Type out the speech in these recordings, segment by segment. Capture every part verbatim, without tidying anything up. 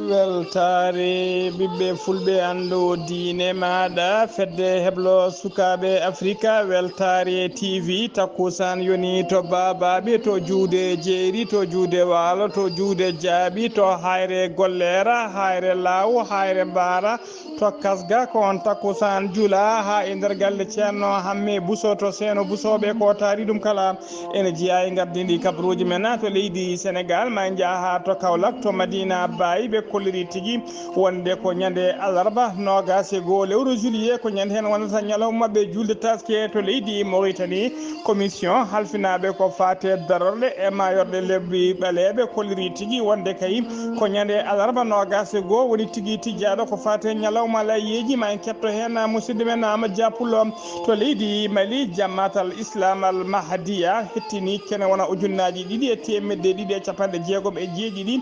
Weltaare ɓiɓɓe fulɓe, anndu diine maaɗa, fedde heblo sukaaɓe Afrika, weltaare T V, takkusaan yoni to baabaaɓe, to juuɗe jeeri, to juuɗe waalo, to juuɗe jaaɓi, to hayre gollera, hayre laaw, hayre mbaara, to kasga, ko on takkusaan jula haa e nder galle Ceerno Hamme Buso to Seeno Busooɓe, ko taari ɗum kala. Ene jeyaa e ngardiiɗi kabaruuji men to leydi Senegaal, ma en njaha to Kaolack, to Madina Baye, ɓe kolliri tigi wonde ko ñande alarba noogaas e goo lewru juillet, ko ñande heen wonata ñalawma maɓɓe juulde taske to leydi Mauritanie. Commission halfinaaɓe ko faate darorɗe e maayorde lebbi ɓaleeɓe kolliri tigi wonde kay ko ñande alarba noogaas e goo woni tigi tijjaaɗo ko faate ñalawma layyeeji. Ma en ketto heen musidɗo men Amadou Dia Pullo to leydi Mali. Jamaatal Islam Al Mahdiya hettini kene wona ujunnaaji ɗiɗi e teemedde ɗiɗi e capanɗe jeegom e jeeɗiɗi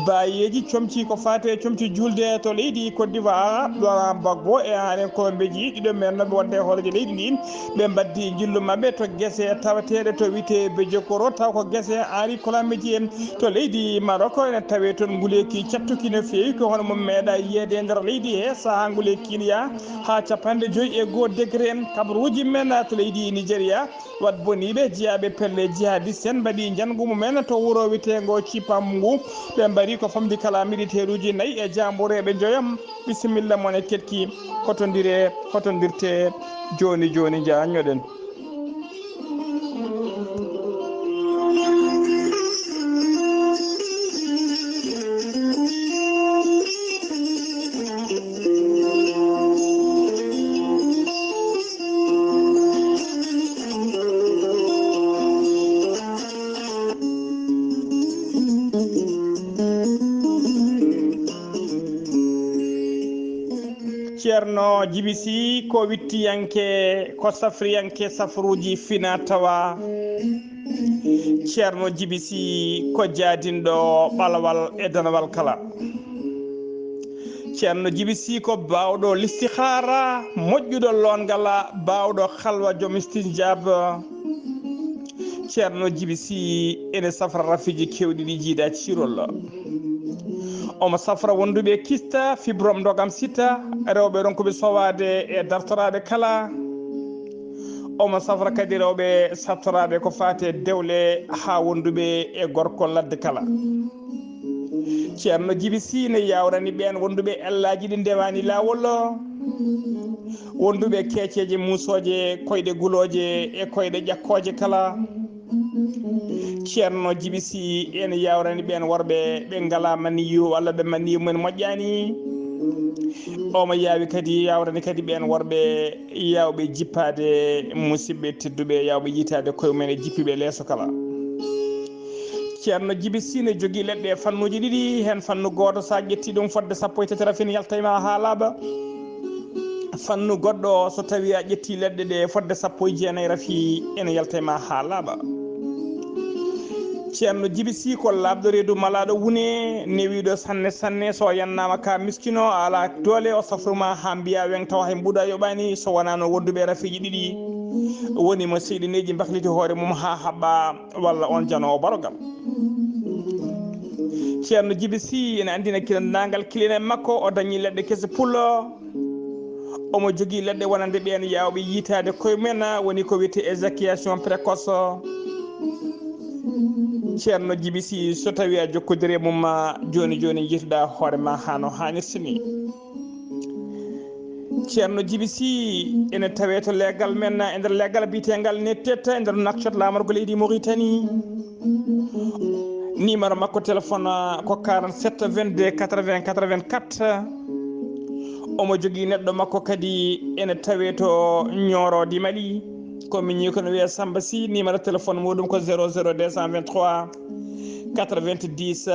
baayeeji comci ko faate comci juulde to leydi Côte d'Ivoire. Laurent Gbagbo e Alain Colombeji, ɗiɗo men noɓe wonde e hooreejo leydi ndi, ɓe mbaddi njillu maɓɓe to gese tawateeɗe to wiyetee Bejokoro, taw ko gese Henri Colombeji en. To leydi Maroc ene tawee toon nguleeki cattuki no feewi, ko hono mum meeɗaa yiyeede e nder leydi he, sahaa nguleeki ina yaha haa capanɗe joyi e goo degré. Kabaruuji men to leydi Nigeria, wat boniiɓe jeyaaɓe pelle jihadiste en mbaɗi njanngu mumen to wuro wiyeteengo Chibok. Ɓe mbari ko famɗi kala militeeruuji nayi e jaambureeɓe njoyo. Bisimilla mon e keɗki, hotondire, hotondirte jooni jooni, njaanñoɗen. Ceerno Jibi Sih ko wittiyanke, ko safriyanke safruuji fina tawa. Ceerno Jibi Sih ko jaadinɗo ɓalawal e danawal kala. Ceerno Jibi Sih ko baawɗo listihaara, moƴƴuɗo loongal, baawɗo halwa, joom istinjaab. Ceerno Jibi Sih ene safra rafiiji keewɗi ɗi jiidaa ciirol. Omo safra wonduɓe kista, fibrome, ndogam, sita, rewɓe ronkuɓe sowaade e dartoraaɓe kala. Omo safra kadi rewɓe sattoraaɓe ko faati e dewle haa wonduɓe e gorko ladde kala. Ceerno Jibi Sih ne yaawrani ɓeen wonduɓe ellaaji ɗi ndewaani laawol, wonduɓe keeceeje muusooje, koyɗe gulooje e koyɗe ƴakkooje kala. Ceerno Jibi Sih ene yaawrani ɓeen worɓe ɓe ngalaa maniyu walla ɓe maniyu mumen moƴƴaani. Omo yaawi kadi, yaawrani kadi ɓeen worɓe yaawɓe jippaade, musiɓɓe tedduɓe, yaawɓe yiytaade koye mumen e jippiiɓe leeso kala. Ceerno Jibi Sih ne jogii leɗɗe e fannuuji ɗiɗi, heen fannu gooto, so a ƴettii ɗum fodde sappo e tati rafin, yaltay ma haa laaɓa. Fannu goɗɗo, so tawii a ƴettii leɗɗe ɗe fodde sappo e jeenayi rafi, ene yaltay ma haa laaɓa. Ceerno Jibi Sih ko laaɓɗo reedu, malaaɗo wune, newiiɗo sanne sanne. So yannaama ka miskino, a alaa doole, o safru ma haa mbiyaa weŋ, tawa hay mbuuɗu a yoɓaani, so wonaa noon wonduɓe rafiiji ɗiɗi woni mo seyɗineeji mbakliti hoore mum haa haɓɓa, walla on janoowo barogal. Ceerno Jibi Sih ene anndina kila naangal kilinal makko, o dañi leɗɗe kese pullo. Omo jogii leɗɗe wonande ɓeen yaawɓe yiytaade koye mumen, woni ko wiyetee éjaculation précoce. Ceerno Jibi Sih, so tawii a jokkodiri e mum, jooni jooni, njiytoɗaa hoore ma haa no haanirta ni. Ceerno Jibi Sih ene tawee to leegal men, e nder leegal biyeteengal Nettet, e nder Nouakchott, laamorgo leydi Mauritanie. Numéro makko téléphone ko quarante-sept vingt-deux quatre-vingts quatre-vingt-quatre. Omo jogii neɗɗo makko kadi ene tawee to Nioro di Mali. Ko miñi ko no wiyee Samba Sih, numéro téléphone muɗum ko zéro zéro deux cent vingt-trois quatre-vingt-dix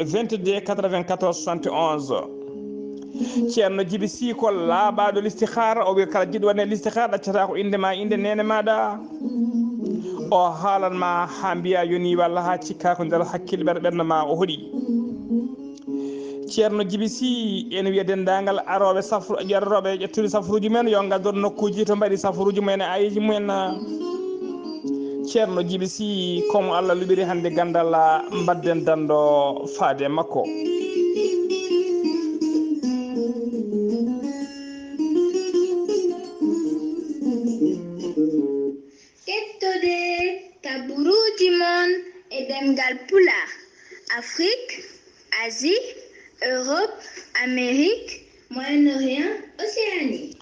vingt-deux quatre-vingt-quatorze soixante et onze. Ceerno Jibi Sih ko laaɓaaɗo listihaara, o wiya kala jiɗɗo waɗde listihaara, ɗaccata ko innde ma, innde neene maaɗa. O haalan ma haa mbiyaa yoni walla haa cikkaa ko nder hakkille ɓer-, ɓernde ma o hoɗi. Ceerno Jibi Si, ene wiya denndaangal arooɓe safru-, ƴettooɓe ƴettude safruuji men, yo ngaddoor nokkuuji to mbaɗi safruuji mumen e ayeeji mumen. Ceerno Jibi Si, ko mo Allah luɓiri hannde ganndal, mbadden danndo faade e makko. Kettode taburuuji mon e ɗemngal Pulaar, Afrik, Asie, Europe, Amérique, Moyen-Orient, Océanie.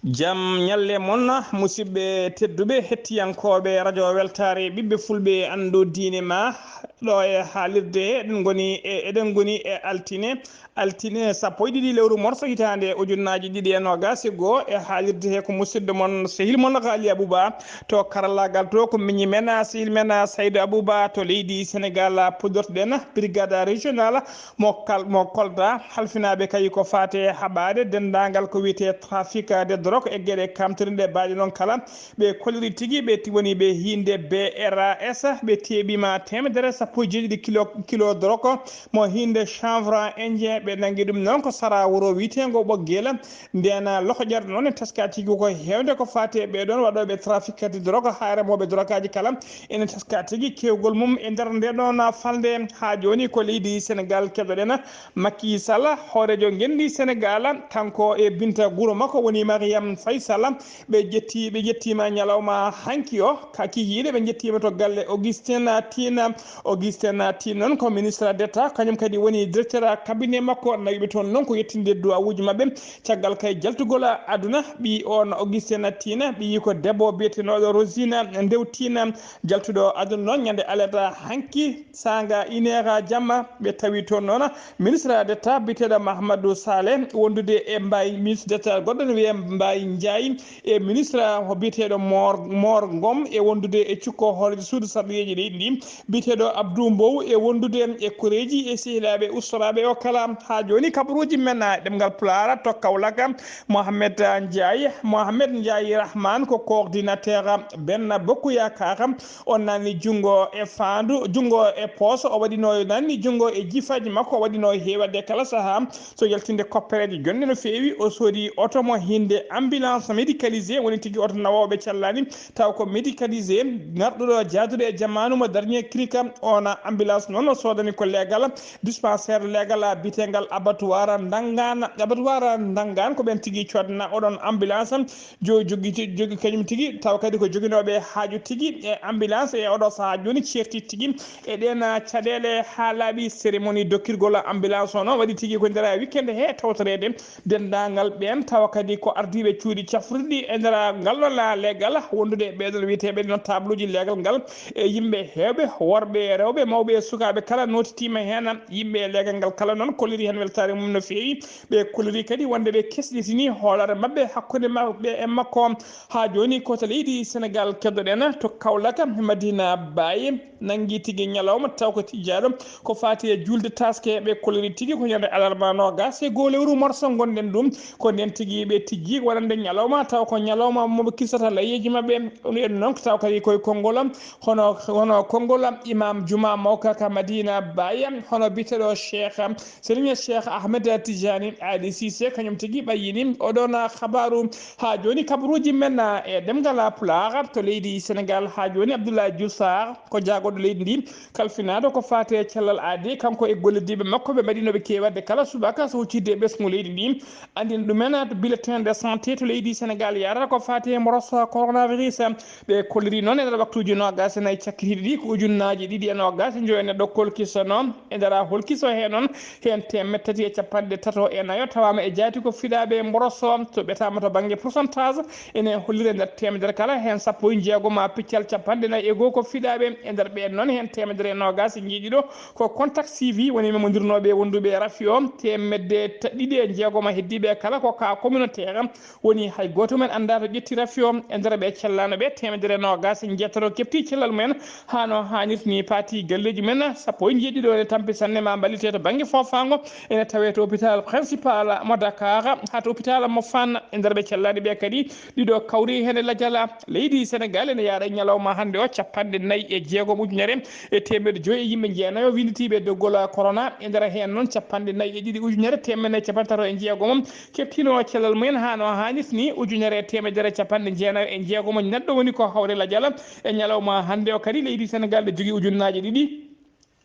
Jam ñalle mon, musidɓe tedduɓe, hettiyankooɓe Radio Weltaare, ɓiɓɓe Fulɓe, anndu diine ma, ɗo e haalirde he, eɗen ngoni e, eɗen ngoni e altine, altine sappo e ɗiɗi lewru morso hitaande ujunnaaji ɗiɗi e noogaas e goo, e haalirde he ko musidɗo mon, sehil mon Ghali Abouba, to karallaagal to ko miñi men, sehil men Saydou Abouba, to leydi Sénégal, puɗɗortoɗen brigade régionale mo Kal-, mo Kolda, halfinaaɓe kay ko faate haɓaade denndaangal ko wiyetee trafic de drogue e geɗe kamtiniiɗe baaɗe noon kala. Ɓe kolliri tigi, ɓe ti-, woni ɓe hiinde B R A S, ɓe teeɓiima teemedere sappo e jeeɗiɗi kilo, kilo drogue mo hiinde chanvre indien. Ɓe nanngi ɗum noon ko sara wuro wiyeteengo Ɓoggel. Ndeen lohoƴere noon e teska tigi ko heewde ko faati e ɓee ɗoon waɗooɓe trafic de drogue, haa e remooɓe drogaaji kala. Ene teska tigi keewgol mum e nder ndee ɗoon falnde. Haa jooni ko leydi Senegaal keɗoɗen. Macky Sall, hooreejo ngenndi Senegaal, kanko e Binta guro makko woni Mariam Faye Sall, ɓe ƴetti, ɓe ƴettiima ñalawma hanki o, ka kikiiɗe ɓe ƴettiima to galle Augustin Tine. Augustin Tine noon ko ministre d'État, kañum kadi woni directeur cabinet makko, nawi ɓe toon noon ko yettinde duwawuuji maɓɓe. Caggal kay jaltugol aduna, ɓii on Augustin Tine, ɓiyi ko debbo biyetenooɗo Rosina Ndew Tine, jaltuɗo aduna noon ñande alarba hanki, saanga une heure jamma, ɓe tawi toon noon ministre d'État biyeteeɗo Mahamadou Saleh, wondude e Mbaye, ministre d'État goɗɗo ne wiyee Mbaye Ndiaye, e ministre o biyeteeɗo Mor, Mor Ngom, e wondude e cukko hooreejo suudu sarɗiyeeji leydi ndi, biyeteeɗo Abdou Mbow, e wondude e koreeji e sehilaaɓe ustoraaɓe o kala. Haa jooni kabaruuji men, ah, ɗemngal Pulaar to Kaolack, Mohamed Ndiaye, Mohamed Ndiaye Rahman ko coordinateur Benno Bokk Yaakaar. On nanni junngo e faandu, junngo e pooso, o waɗino nanni junngo e jifaaji makko, o waɗino heewande kala sahaa. So yaltinde koppereeje jonɗe no feewi, o soodi oto mo hiinde ambulance médicalisé, woni tigi oto nawooɓe callani, taw ko médicalisé, ngarɗuɗo jaaduɗo e jamaanu mo dernier cri. On ambulance noon o soodani ko leegal, dispensaire leegal, a, biyeteengal abattoir Ndangaan. Abattoir Ndangaan ko ɓeen tigi coodna oɗon ambulance. Jo-, jogi-, jogi kañum tigi, taw kadi ko joginooɓe haaju tigi e ambulance e oɗo sahaa jooni ceerti tigi e ɗeen, ah, caɗeele haa laaɓi. Cérémonie dokkirgol ambulance o noon waɗi tigi ko nder weekend he tawtoreede denndaangal ɓeen, tawa kadi ko ardiiɓe cuuɗi cafrirɗi e nder ngal ɗo la-, leegal, wondude e ɓeeɗon wiyeteeɓe notaabluuji leegal ngal e yimɓe heewɓe, worɓe e rewɓe, mawɓe e sukaaɓe kala nootitiima heen. Yimɓe e leegal ngal kala noon kolliri heen weltaare mum no feewi. Ɓe kolliri kadi wonde ɓe kesɗitini hoolaare maɓɓe hakkunde maɓɓe e makko. Haa jooni ko to leydi Senegaal keddoɗen to Kaolack, Madina Baye nanngi tigi ñalawma taw ko tijjaaɗo ko faati e juulde taaske. Ɓe kolliri tigi ko ñande alarba noogaas e goo lewru morso ngonɗen ɗum. Ko ndeen tigi ɓe tijji wonande ñalawma taw ko ñalawma mo ɓe kirsata layeeji maɓɓe. Ɗum en noon ko taw kadi koye konngol hono, hono konngol Imam Juma Mawka ka Madina Baye, hono biyeteeɗo Cheikh Serigne Cheikh Ahmed Tijani Ali Cissé, kañum tigi ɓayyini oɗon xabaaru. Haa jooni kabaruuji men e ɗemngal Pulaar to leydi Senegaal. Haa jooni Abdoulaye Diouf Sarr ko jaagorɗo leydi ndi, kalfinaaɗo ko faati e cellal aadi, kanko e gollidiiɓe makko ɓe mbaɗinooɓe keewadde kala subaka so huccitde e ɓesngu leydi ndi. Anndina ɗumen to bulletin de santé to leydi Senegaal yarata ko faati e mboros coronavirus. Ɓe kolliri noon e nder waktuuji noogaas e nayi cakkitiiɗi ɗi ko ujunnaaji ɗiɗi e noogaas e njoyo neɗɗo kolkisanoo. E nder holkiso hee noon, heen teemeɗɗe tati e capanɗe tato e nayo tawaama e jaati ko fiɗaaɓe mboros o. So ɓetaama to bannge pourcentage, ene holliri e nder teemedere kala, heen sappo e jeegom piccal capanɗe nayi e goo ko fiɗaaɓe. E nder ɓeen noon, heen teemedere e noogaas e jeeɗiɗo ko contact suivi, woni memondirnooɓe wonduɓe e rafi o. Teemedde ta-, ɗiɗi e jeegom heddiiɓe kala ko cas communautaire. Woni hay gooto men anndaa to ƴetti rafi o. E nder ɓe cellano ɓe teemedere noogas e njeetato keɓti cellal mumen haa no haanirta ni, paati galleeji men sappo e njeeɗiɗo ene tampi sanne, ma mballite to bannge foofaango, ene tawee to hôpital principal mo Dakar, haa to hôpital mo Fann. E nder ɓe cellani ɓe kadi, ɗiɗo kawri heen e lajal leydi Senegal, ene yaaɗa e ñalawma hannde o capanɗe nayi e jeegom ujunere e teemedde joyi e yimɓe jeenayo winnditiiɓe doggol corona. E nder heen noon, capanɗe nayi e ɗiɗi ujunere teemedde nayi capanɗe tato e jeegom keɓtino cellal mumen haa no haanirta ni, ujunere e teemedere capanɗe jeenayo e jeegom neɗɗo woni ko hawre lajal. E ñalawma hannde o kadi, leydi Senegal ne jogii ujunnaaje ɗiɗi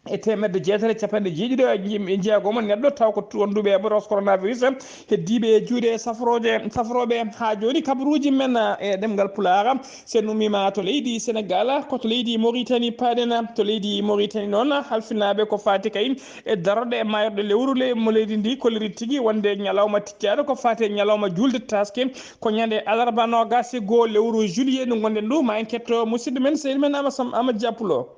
e teemedde jeetati e capanɗe jeeɗiɗo e jeegom neɗɗo, taw ko wonduɓe e boros coronavirus heddiiɓe e juuɗe safrooje, safrooɓe. Haa jooni, kabaruuji men e ɗemngal Pulaar, so en ummiima to leydi Senegal, ko to leydi Mauritanie paaɗen. To leydi Mauritanie noon, halfinaaɓe ko faati kay e darorɗe e maayirɗe lewru le-, mo leydi ndi kolliri tigi wonde ñalawma tikkaaɗo ko faati e ñalawma juulde taaske, ko ñande alarba noogas e goo lewru juillet ndu ngonɗen ndu. Ma en ketto musidɗo men, seydi men Ama Sam-, Ama Dia Pulo.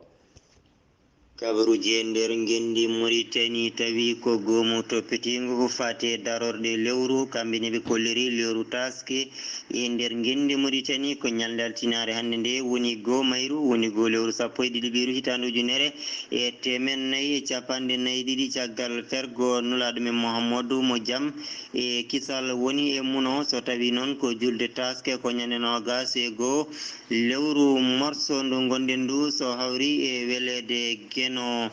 Kabaruuji e nder ngenndi Mauritanie tawi ko goomu toppitiingu ko faati e darorɗe lewru, kamɓe ne ɓe kolliri lewru taaske. E nder ngenndi Mauritanie, ko ñalnde altinaare hannde nde woni goo mayru, woni goo lewru sappo e ɗiɗi ɓiru hitaande ujunere e teemen nayi e capanɗe nayi ɗiɗi caggal fergo nulaaɗo men Muhammadu mo jam e kisal woni e muno. So tawi noon ko julde taaske, ko ñande noogas e goo lewru morso ndu ngonɗen ndu, so hawri e weleede Geno.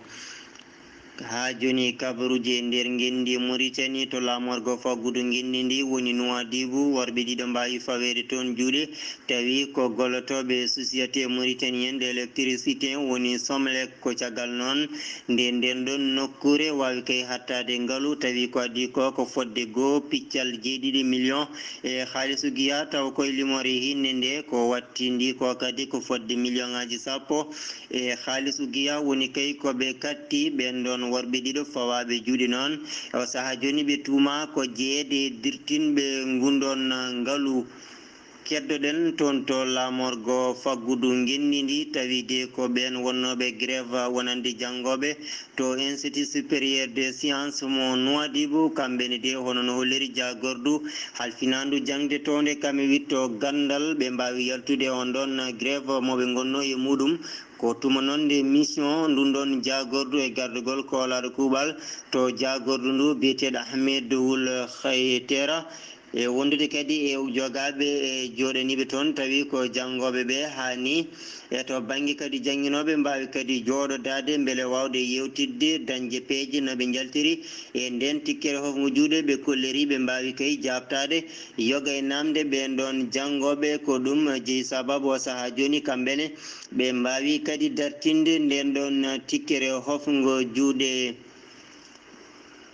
Haa jooni, kabaruuji e nder ngenndi Mauritanie to laamorgo faggudu ngenndi ndi woni Nouadhibou, worɓe ɗiɗo mbaawi faweede toon juuɗe, tawi ko gollotooɓe Société Mauritanienne d'électricité woni Somelec. Ko caggal noon nde nden ɗon nokkuure waawi kay hattaade ngalu, tawi ko adii ko, ko fodde goo piccal jeeɗiɗi million e haalisu giya, taw koye limoore hinnde nde ko wattindi ko kadi ko fodde million ŋaaji sappo e haalisu giya. Woni kay ko ɓe katti ɓen ɗon worɓe ɗiɗo fawaaɓe juuɗe noon. O sahaa jooni ɓe tuuma ko jeyeede e dirtinɓe ngun ɗon ngalu. Keddoɗen toon to laamorgo faggudu ngenndi ndi, tawi de ko ɓeen wonnooɓe grève wonande janngooɓe to Institut Supérieur des Sciences mo Nouadhibou. Kamɓe ne de, hono no holliri jaagordu halfinaandu jaŋde townde kam e witto ganndal, ɓe mbaawi yaltude on ɗon grève mo ɓe ngonnoo e muuɗum. Ko tuma noon nde mission ndun ɗon jaagordu e gardagol koolaaɗo kuuɓal to jaagordu ndu biyeteeɗo Ahmed Wul Khaytera, e wondude kadi e jogaaɓe e jooɗaniiɓe toon, tawi ko janngooɓe ɓe haani e to bannge kadi jannginooɓe mbaawi kadi jooɗodaade mbele waawde yeewtidde dañde peeje no ɓe njaltiri e ndeen tikkere hofngo juuɗe. Ɓe kolliri ɓe mbaawi kay jaabtaade yoga e naamnde ɓeen ɗoon janngooɓe. Ko ɗum jeyi sababu o sahaa jooni kamɓe ne ɓe mbaawi kadi dartinde ndeen ɗoon tikkere hofngo juuɗe.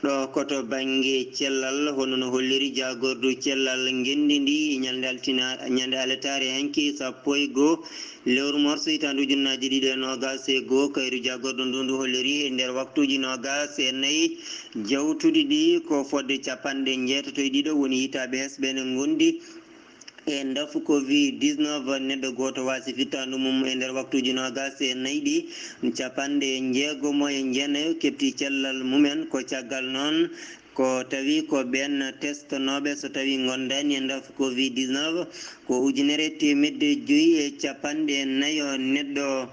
Ɗo ko to bannge cellal, hono no holliri jaagordu cellal ngenndi ndi ñalnde altina-, ñalnde alataare hanki sappo e goo lewru morso hitaande ujunnaaji ɗiɗi e noogas e goo. Kayru jaagordu ndu ndu holliri e nder waktuuji noogas e nayi jawtuɗi ɗi ko fodde capanɗe njeetato e ɗiɗo woni yitaaɓe hesɓe ne ngondi e ndafu covid dix-neuf. Neɗɗo gooto waasi fittaandu mum e nder waktuuji noogas e nayi ɗi. Capanɗe njeegomo e jeenayo keɓti cellal mumen. Ko caggal noon, ko tawi ko ɓeen testanooɓe, so tawi ngondaani e ndafu covid dix-neuf, ko ujunere teemedde joyi e capanɗe nayo neɗɗo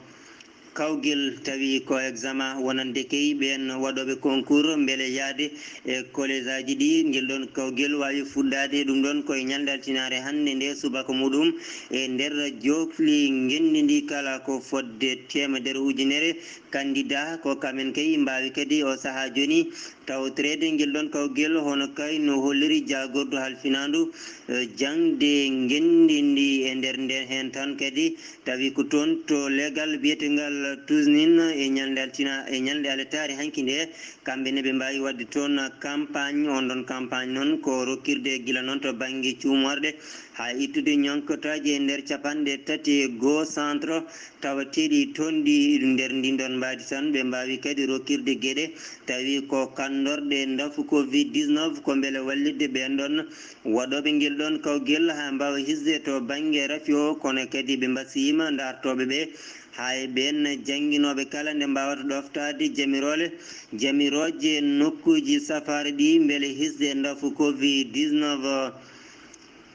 kawgel, tawi ko examen wonande kay ɓeen waɗooɓe concours mbele yahde e kolejaaji ɗi. Ngel ɗoon kawgel waawi fuɗɗaade ɗum ɗoon koye ñalnde altinaare hannde nde subaka muɗum. E nder jookli ngenndi ndi kala ko fodde teemedere ujunere candidat, ko kamen kay mbaawi kadi o sahaa jooni tawtoreede ngel ɗoon kawgel, hono kay no holliri jaagordu halfinaandu, eh, jaŋde ngenndi ndi e nder nden heen tan kadi, tawi ko toon to leegal biyetengal Tusnin e ñalnde altina, e ñalnde alataare hanki nde, kamɓe ne ɓe mbaawi waɗde toon campagne. On ɗon campagne noon ko rokkirde gila noon to bannge cuumorɗe haa ittude ñonkotaaji e nder capanɗe tati e goo centre tawateeɗi toon ɗi nder ndin ɗon mbaadi tan. Ɓe mbaawi kadi rokkirde geɗe, tawi ko kanndorɗe ndafu covid dix-neuf, ko mbele wallitde ɓeen ɗon waɗooɓe ngel ɗoon kawgel haa mbaawa hisde to bannge rafi o, kono kadi ɓe mbasiima ndartooɓe ɓe. Haa e ɓeen jannginooɓe kala nde mbaawata ɗoftaade jamiroole, jamirooje nokkuuji safaare ɗi mbele hisde ndafu covid dix-neuf.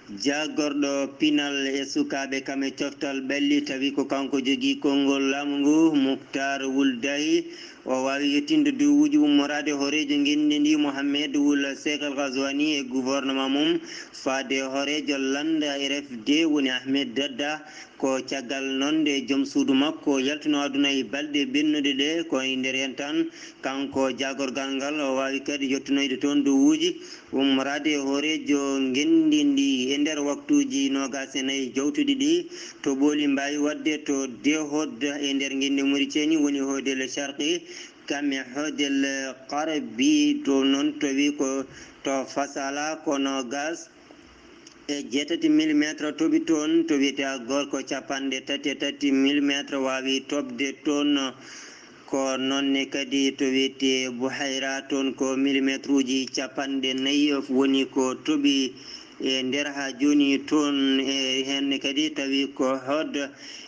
Jaagorɗo pinal e sukaaɓe kam e coftal ɓalli, tawi ko kanko jogii konngol laamu ngu, Muktar Wul Dahi. O waawi yettinde duwuuji ummoraade hooreejo ngenndi ndi, Mohamed Wul Sheikh Al Ghazwani, e gouvernement mum, faade hooreejo lannda R F D, woni Ahmed Dadda. Ko caggal noon nde joom suudu makko yaltuno aduna e balɗe ɓennuɗe ɗe, ko e nder heen tan kanko jaagorgal ngal o waawi kadi yettonoyde toon duwuuji. Ummoraade e hooreejo ngenndi ndi e nder waktuuji noogaas e nayi jawtuɗi ɗi, to ɓooli mbaawi waɗde to Dehod e nder ngenndi Muritani, woni Hodel Sharqi, kam e Hodel Qarbi, to noon tawi ko to Fasala ko noogaas e jeetati millimetre toɓi toon, to wiyetee Gorko capanɗe tati e tati millimetre waawi toɓde toon. Ko noon ne kadi to wiyetee Buhayra, toon ko millimetre uji capanɗe nayi woni ko toɓi e nder haa jooni toon. E heen ne kadi tawi ko Hod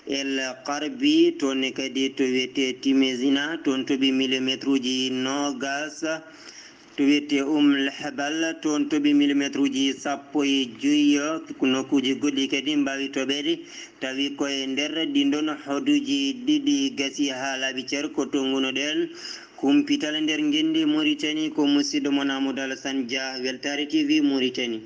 El Qarbi, toon ne kadi to wiyetee Timezina, toon toɓi millimetre uji noogaas. To wiyetee Umm Lahbal, toon toɓi millimetre uji sappo e joyi. Ko nokkuuji goɗɗi kadi mbaawi toɓeede, tawi ko e nder ɗiin ɗoon hoduuji ɗiɗi gasi haa laaɓi cer ko to ngunuɗen. Kumpital e nder ngenndi Muritani ko musidɗo mon Amadou Alassane Dia, Weltaare T V Muritani.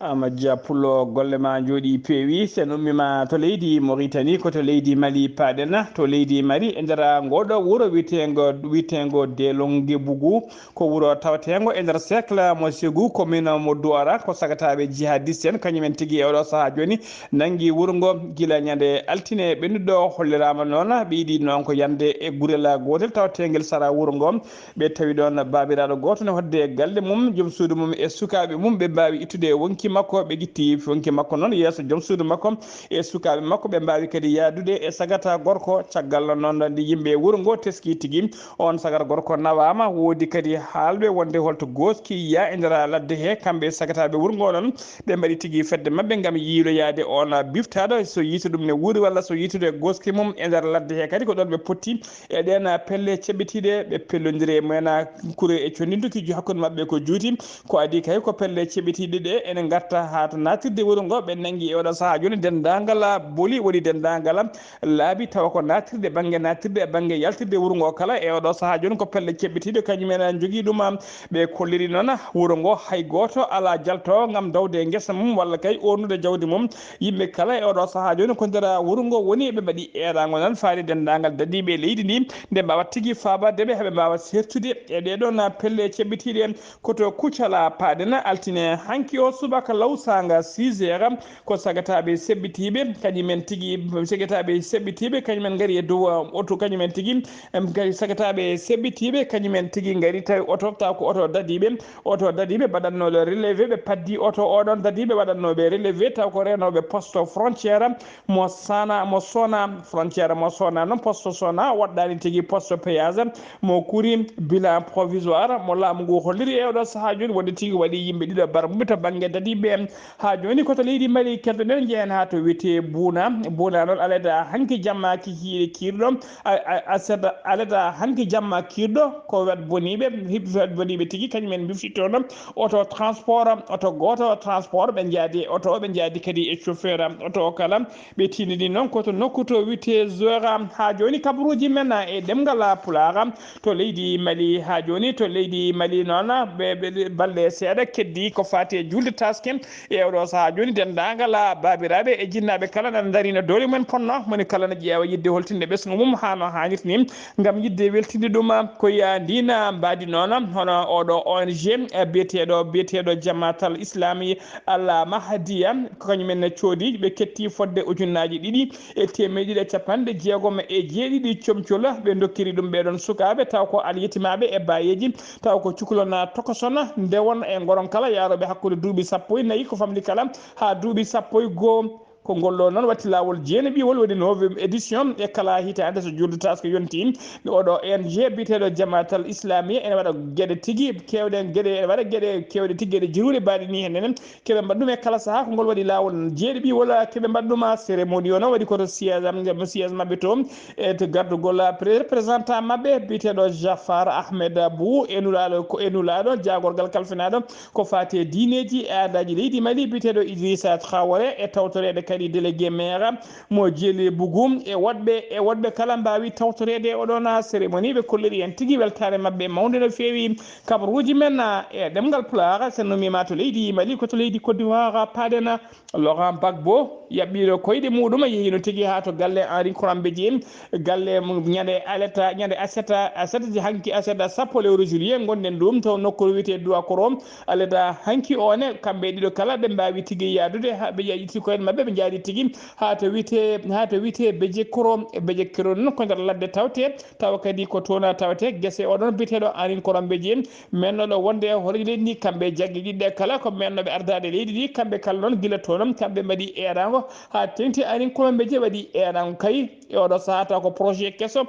Amadou Dia Pullo, golle ma njooɗi peewi. Sen ummiima to leydi Mauritanie, ko to leydi Mali paaɗen. To leydi Mali, e nder ngooɗo wuro wiyeteengo, wiyeteengo Delongue Bougou, ko wuro taweteengo e nder cercle mo Ségou, commune mo Douara, ko sagataaɓe jihadiste en, kañum en tigi e oɗo sahaa jooni nanngi wuro ngo gila ñande altine ɓennuɗo. Holliraama noon, ɓe yiɗi noon ko yande e gurel gootel tawateengel sara wuro ngo. Ɓe tawi ɗoon baabiraaɗo gooto ne hoɗde e galle mum, joom suudu mum e sukaaɓe mum, ɓe mbaawi ittude wonki makko, ɓe ngitti wonki makko noon yeeso joom suudu makko e sukaaɓe makko, ɓe mbaawi kadi yahdude e sagata gorko. Caggal noon nde yimɓe wuro ngo teski tigi, oon sagata gorko nawaama, woodi kadi haalɓe wonde holto gooski yiyaa e nder ladde he, kamɓe e sagataaɓe wuro ngo noon, ɓe mbaɗi tigi fedde maɓɓe ngam yiiloyaade oon biftaaɗo, so yiite ɗum ne wuuri walla so yiitude gooski mum e nder ladde he kadi ko ɗoon ɓe potti. E ɗeen pelle ceɓɓitiiɗe, ɓe pellondiri e mumen, kure e conndintuki hakkunde maɓɓe ko juuti. Ko adii kay ko pelle ceɓɓitiiɗe ɗe ene ngarta haa to naatirde wuro ngo. Ɓe nanngi e oɗo sahaa jooni denndaangal boli, woni denndaangal laabi, tawa ko naatirde, bannge naatirde e bannge yaltirde wuro ngo kala. E oɗo sahaa jooni ko pelle ceɓɓitiiɗe, kañum en njogii ɗum. Ɓe kolliri noon wuro ngo hay gooto alaa jaltoowo ngam dawde e ngesa mum walla kay oornude jawdi mum. Yimɓe kala e oɗo sahaa jooni ko nder wuro ngo woni, ɓe mbaɗi eeraango noon faade denndaangal dadiiɓe e leydi ndi, nde mbaawa tigi faabaade ɓe, heɓe mbaawa sertude e ɗee ɗoon pelle ceɓɓitiiɗe. Ko to Kucala paaɗen altine hanki o subaka law saanga six heures, ko sagataaɓe seɓɓitiiɓe, kañum en tigi, sagataaɓe seɓɓitiiɓe, kañum en ngari e dow, um, oto, kañum en tigi, em, ngari sagataaɓe seɓɓitiiɓe, kañum en tigi ngari tawi oto, taw ko oto dadiiɓe, oto dadiiɓe mbaɗatnooɓe relevé, ɓe paddi oto oɗon dadiiɓe waɗatnooɓe relevé, taw ko reenooɓe poste frontière mo Sana, mo Sona, frontière mo Sona, noon poste Sona waɗɗaani tigi poste péage mo Kuri, bilan provisoire mo laamu ngu holliri e oɗo sahaa jooni wonde tigi waɗi yimɓe ɗiɗo barmuɓe to bannge dadiiɓe. Haa jooni ko to leydi Mali keltoɗen, njehen haa to wiyetee Buuna. Buuna noon alada hanki jamma ki hiire kiirɗo, a, a, asada alada hanki jamma kiirɗo, ko wet boniiɓe, hiɓ-, wet boniiɓe tigi, kañum en mbifti toon oto transport, oto gooto transport, ɓe njaadi e oto o, ɓe njaadi kadi e chauffeur oto o kala. Ɓe tindini noon ko to nokku to wiyetee Zora. Haa jooni kabaruuji men e ɗemngal Pulaar to leydi Mali. Haa jooni to leydi Mali noon, ɓe, ɓe, balɗe seeɗa keddi ko faati e juulde taske. E oɗo sahaa jooni denndaangal baabiraaɓe e jinnaaɓe kala nana ndarii no doole mumen ponno, moni kala na ƴeewa yiɗde holtinde ɓesngu mum haa no haanirta ni, ngam yiɗde weltinde ɗum. Ko ya ndiina mbaadi noon, hono oɗo O N G biyeteeɗo, biyeteeɗo Jamaatal Islami Al Mahdiya, ko kañum en coodi, ɓe ketti fodde ujunnaaji ɗiɗi e teemeɗe ɗiɗi e capanɗe jeegom e jeeɗiɗi comcol. Ɓe ndokkiri ɗum ɓee ɗoon sukaaɓe, taw ko alyetimaaɓe e baayeeji, taw ko cukalon tokosona, ndewon e ngoron kala yaarooɓe hakkunde duuɓi sappo e nayi ko famɗi kala haa duuɓi sappo e goo. Ko ngol ɗo noon watti laawol jeenaɓiwol, woni neuvième édition, e kala hitaande so juulde taske yonti. Oɗo O N G biyeteeɗo Jamaatal Islamiya ene waɗa geɗe tigi keewɗe, geɗe, ene waɗa geɗe keewɗe tigi, geɗe jeruuɗe mbaɗi ni heen enen. Keɓe mbaɗa ɗum e kala sahaa, ko ngol waɗi laawol jeeɗiɓiwol, keɓe mbaɗa ɗum. Cérémonie o noon waɗi koto siège am, siège maɓɓe to, e to gardugol représentant maɓɓe biyeteeɗo Jafar Ahmed Abou, e nulaaɗo, ko e nulaaɗo jaagorgal kalfinaaɗo ko faati e diineeji e aadaaji leydi Mali, biyeteeɗo Idrissa Traoré, e tawtoreede kadi délégué maire mo Djélé Bougou, e woɗɓe, e woɗɓe kala mbaawi tawtoreede e oɗon cérémonie. Ɓe kolliri en tigi weltaare maɓɓe mawnde no feewi. Kabaruuji men, a, e ɗemngal Pulaar, so en numiima to leydi Mali, ko to leydi Côte d'Ivoire paaɗen. Laurent Gbagbo yaɓɓiiɗo koyɗe muɗum, yehiino tigi haa to galle Henri Konan Bédié, galle mum ñande aleta, ñande aseta, aseta hanki aseta sappo lewru juillet ngonɗen ɗum to nokkuure wiyetee Douakoro. Aleta hanki o ne, kamɓe ɗiɗo kala ɓe mbaawi tigi yaadude haa ɓe ƴetti koyɗe maɓɓe, ɓe njaadi tigi haa to wiyetee, haa to wiyetee Bédié Koro. Bédié Koro noon ko nder ladde tawte, tawa kadi ko toon tawte gese oɗon biyeteeɗo Henri Konan Bédié. Mennoɗo wonde e hoore leydi ndi, kamɓe jaggi ɗiɗɗe kala ko mennoɓe ardaade leydi ndi, kamɓe kala noon gila toon, kamɓe mbaɗi eeraango haa teŋti. Henri Konan Bédié waɗi eeraango kay e oɗo sahaa, taw ko projet keso.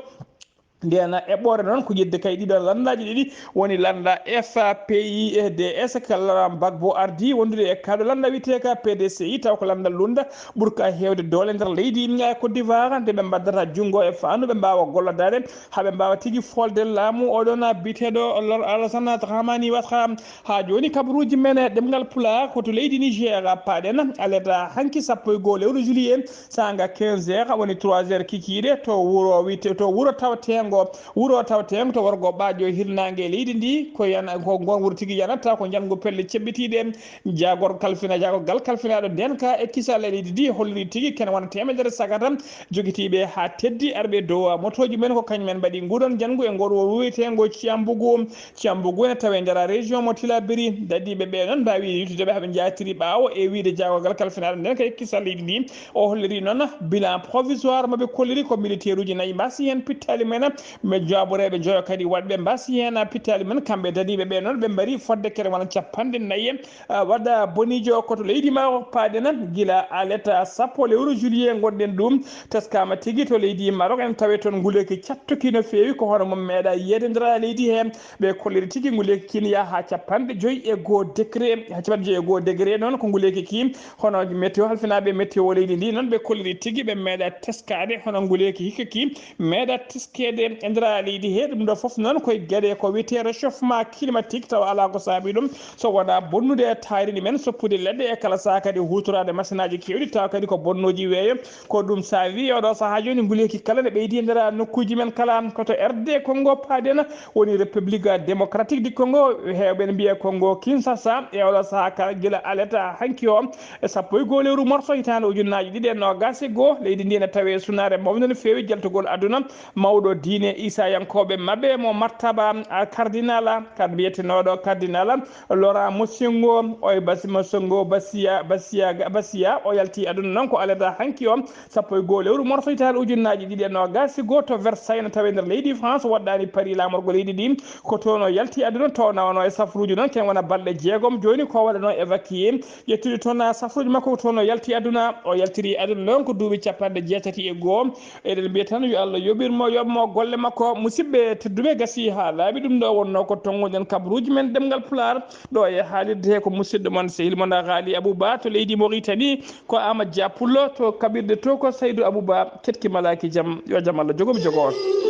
Ndeen eɓɓoore noon ko yidde kay ɗiɗo lanndaaji ɗiɗi, woni lannda F P I D S ka Laurent Gbagbo ardi wondude e kaaɗo lannda wiyeteeka P D C I, taw ko lannda lunda ɓurka heewde doole nder leydi, e Côte d'Ivoire, nde ɓe mbaddata junngo e faandu, ɓe mbaawa gollodaade haa ɓe mbaawa tigi folde laamu oɗon biyeteeɗo Lor Alassane Dramane Ouattara. Haa jooni kabaruuji men e ɗemngal Pulaar ko to leydi Niger paaɗen. Aleta hanki sappo e goo lewru juillet, saanga quinze heures, woni trois heures kikiiɗe, to wuro wiyete, to wuro tawteengo, wuro tawteengo to worgo ɓaajo hirnaange leydi ndi, ko yana, ko ngon wuro tigi yanata, ko njanngu pelle ceɓɓitiiɗe. Jaagor kalfina, jaagorgal kalfinaaɗo ndeenka e kisal e leydi ndi holliri tigi kene wona teemedere sagata jogitiiɓe haa teddi arɓe dow motooji men, ko kañum en mbaɗi nguɗon njanngu e ngol wuro wiyeteengo Ciambugu. Ciambugu ene tawee nder région mo Tillabéri. Dadiiɓe ɓe noon mbaawi yewtude ɓe haa ɓe njaatiri ɓaawo e wiyde jaagorgal kalfinaaɗo ndeenka e kisal leydi ndi. O holliri noon bilan provisoire mo ɓe kolliri ko militaire uji nayi mbaasi heen pittaali men, ɓe jaaboreeɓe joyo kadi waɗɓe mbaasi heen pittaali men. Kamɓe dadiiɓe ɓe noon ɓe mbari fodde kene wona capanɗe nayi. Ah, waɗa boniijo ko to leydi Maroc paaɗen, gila aleta sappo lewru juillet ngonɗen ɗum. Teskaama tigi to leydi Maroc, en tawi toon nguleeki cattuki no feewi, ko hono mum meeɗa yiyeede nder leydi he. Ɓe kolliri tigi nguleeki kin yaha haa capanɗe joyi e goo degré, haa capanɗe joyi e goo degré noon ko nguleeki ki. Hono météo, halfinaaɓe météo leydi ndi noon ɓe kolliri tigi ɓe meeɗa teskaade hono nguleeki hikka ki meeɗa teskeede e nder leydi he. Ɗum ɗo fof noon koye geɗe ko wiyetee réchauffement climatique, tawa alaa ko saabii ɗum so wonaa bonnude taariindi men, soppude leɗɗe e kala sahaa kadi huutoraade masinaaji keewɗi, tawa kadi ko bonnooji weeyo. Ko ɗum saabii oɗo sahaa jooni nguleeki kala ne ɓeydi e nder nokkuuji men kala. Ko to R D Congo paaɗen, woni République Démocratique du Congo, heewɓe ne mbiya Congo Kinshasa, e oɗo sahaa kala gila aleta hanki o, e sappo e goo lewru morso hitaande ujunnaaji ɗiɗi e noogaas e goo, leydi ndi ene tawee sunaare mawnde no feewi jaltugol aduna. Mawɗo diine Isayankooɓe maɓɓe mo martaba, a, cardinal, kad mbiyetenooɗo cardinal Laurent Monsengwo, oye Basi Monsengwo Basiya, Basiya, Basiya, o yalti aduna noon ko alada hanki o, sappo e goo lewru morso hitaande ujunnaaji ɗiɗi e noogaas e goo to Versailles, no tawee nder leydi France, waɗɗaani Paris laamorgo leydi ndi. Ko toon o yalti aduna, to nawno e safruuji noon, ken wona balɗe jeegom jooni, ko waɗanoo évacué. Ƴettude toon safruuji makko, ko toon o yalti aduna. O yaltiri aduna noon ko duuɓi capanɗe jeetati e goo. Eɗen mbiya tan yo Allah yoɓir mo, yoɓ mo golle makko. Musidɓe tedduɓe, gasi haa laaɓi, ɗum ɗo wonnoo ko tonnguɗen kabaruuji men ɗemngal Pulaar. Ɗo e haalirde he ko musidɗo mon, sehil mon Ghali Abou Ba to leydi Mauritanie. Ko Amadou Dia Pullo to kaɓirɗe to, ko Saydou Abou Ba. Ketki malaaki jam, yo jam Allah jogo mi jogo on.